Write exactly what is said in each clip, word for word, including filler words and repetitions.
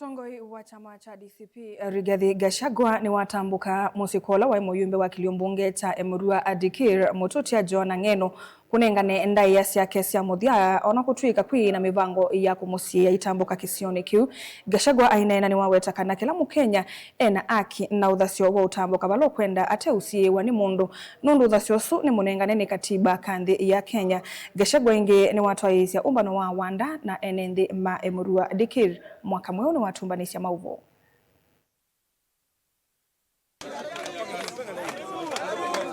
Mũtongoi wa kyama kya D C P, Rigathi Gachagua, nĩwatambũka mũsyĩ kwa ũla waĩ mũyumbe wa kĩlio mbunge kya Emurua Dikir, Mũtũtia Joan Ang'eno, kũnengane ndaĩa syake sya mũthya, ona kũtw'ĩka kwĩ na mĩvango ya kũmũsiĩĩa itambũka kĩsionĩ kĩu. Gachagua aineena nĩwaweta kana kĩla Mũkenya ena aki na ũthasyo wa ũtambũka vala ũkwenda ateũsiĩĩwa nĩ mũndũ, nũndũ ũthasyo ũsu nĩ mũnengane nĩ katiba ka nthĩ ya Kenya. Gachagua ĩngĩ nĩwatwaĩĩsya ũmbano wa Wanda na ene nthĩ ma Emurua Dikir. Mwaka mweũ nĩwatumbanĩsya maũvoo.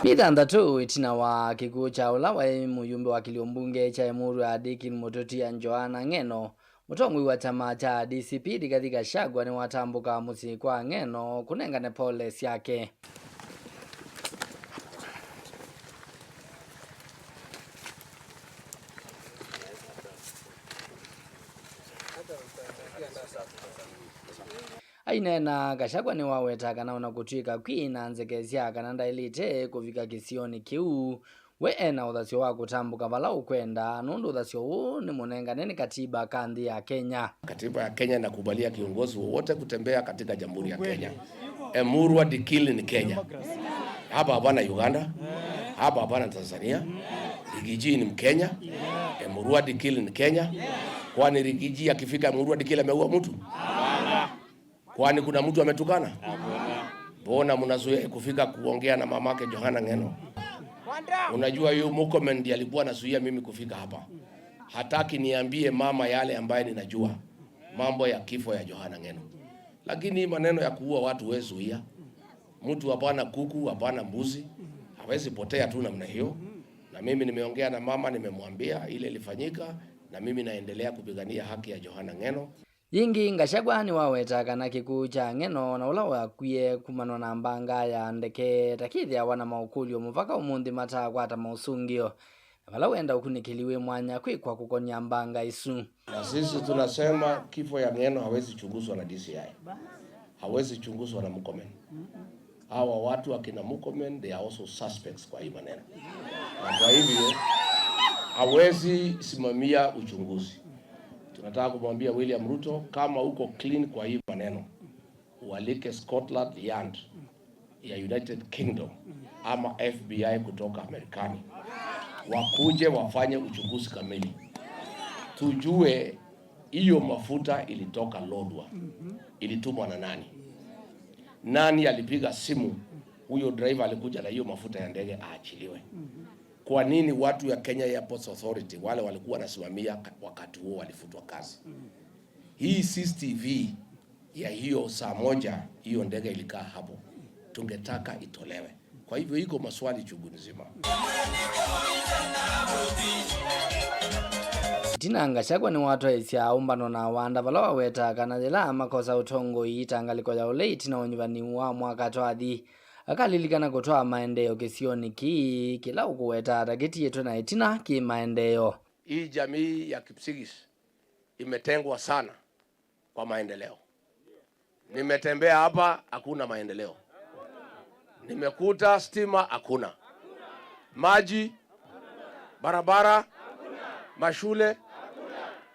Nĩ thanthatũ ĩtina wa kĩkw'ũ kya ũla waĩ mũyumbe wa kĩlio mbunge kya Emurua Dikir, Mũtũtia Joan Ang'eno, mũtongoi wa kyama kya D C P Rigathi Gachagua nĩwatambũka mũsyĩ kwa Ang'eno kũnengane pole syake. Aineena, Gachagua nĩwaweta kana ona kũtw'ĩka kwĩ na nzeke sya kana ndaĩlĩte kũvika kĩsionĩ kĩu, we ena ũthasyo wa kũtambũka vala ũkwenda, nũndũ ũthasyo ũũ nĩ mũnengane nĩ katiba ka nthĩ ya Kenya. Katiba ya Kenya inakubalia kiongozi wowote kutembea katika Jamhuri ya Kenya. Emurua Dikir ni Kenya. Hapa hapana Uganda. Hapa hapana Tanzania. Rigiji ni Mkenya. Emurua Dikir ni Kenya. Kwani Rigiji akifika Emurua Dikir ameua mtu? Kwani kuna mtu ametukana? Mbona mnazuia kufika kuongea na mamake Johana Ng'eno? Unajua, huyu Murkomen ndiye alikuwa anazuia mimi kufika hapa. Hataki niambie mama yale ambaye ninajua, mambo ya kifo ya Johana Ng'eno. Lakini hii maneno ya kuua watu, wewe zuia. Mtu hapana kuku, hapana mbuzi, hawezi potea tu namna hiyo. Na mimi nimeongea na mama, nimemwambia ile ilifanyika, na mimi naendelea kupigania haki ya Johana Ng'eno. Yĩngĩ, Gachagua nĩwaweta kana kĩkw'ũ kya Ng'eno na ũla wakwie kumanwa na mbanga ya ndeke ta kĩthĩawa na maũkũlyo mũvaka ũmũnthĩ mataakwata maũsũngĩo, na vala wenda ũkunĩkĩli wĩ mwanya kwĩkwa kũkonya mbanga ĩsu. Na sisi tunasema kifo ya Ng'eno hawezi chunguzwa na D C I. Hawezi chunguzwa na Murkomen. Hawa watu akina Murkomen, they are also suspects kwa hii maneno. Na kwa hivyo, hawezi simamia uchunguzi. Tunataka kumwambia William Ruto, kama uko clean kwa hii maneno, ualike Scotland Yard ya United Kingdom ama F B I kutoka Marekani. Wakuje wafanye uchunguzi kamili. Tujue hiyo mafuta ilitoka Lodwar. Ilitumwa na nani? Nani alipiga simu? Huyo driver alikuja na hiyo mafuta ya ndege aachiliwe. Kwa nini watu ya Kenya Airports Authority, wale walikuwa wanasimamia wakati huo, walifutwa kazi? Hii C C T V ya hiyo saa moja hiyo ndege ilikaa hapo, tungetaka itolewe. Kwa hivyo iko maswali chungu nzima. Ĩtina, Gachagua nĩwatwaĩsya ũmbano na Wanda vala wawetaa kana yĩla makosa ũtongoi, ĩtangalĩko ya ũlei ĩtina wa ũnyuvani wa mwaka twathi, akalilikana kũtwaa maendeeo kĩsionĩ kĩĩ kĩla ũkũwetaa ta kĩtiĩtwe na ĩtina kĩ maendeeo. Hii jamii ya Kipsigis imetengwa sana kwa maendeleo. Nimetembea hapa, hakuna maendeleo. Nimekuta stima hakuna. Maji, barabara, mashule,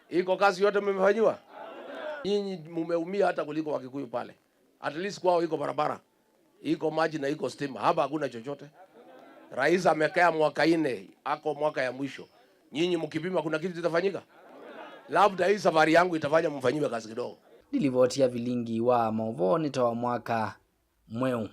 iko kazi yote mmefanyiwa? Nyinyi mumeumia hata kuliko Wakikuyu pale. At least kwao iko barabara, iko maji na iko stima. Hapa hakuna chochote. Rais amekaa mwaka nne, ako mwaka ya mwisho. Nyinyi mkipima, kuna kitu itafanyika? Labda hii safari yangu itafanya mfanyiwe kazi kidogo. Nĩ livoti ya vilingi wa maũvoo nĩ ta wa mwaka mweũ.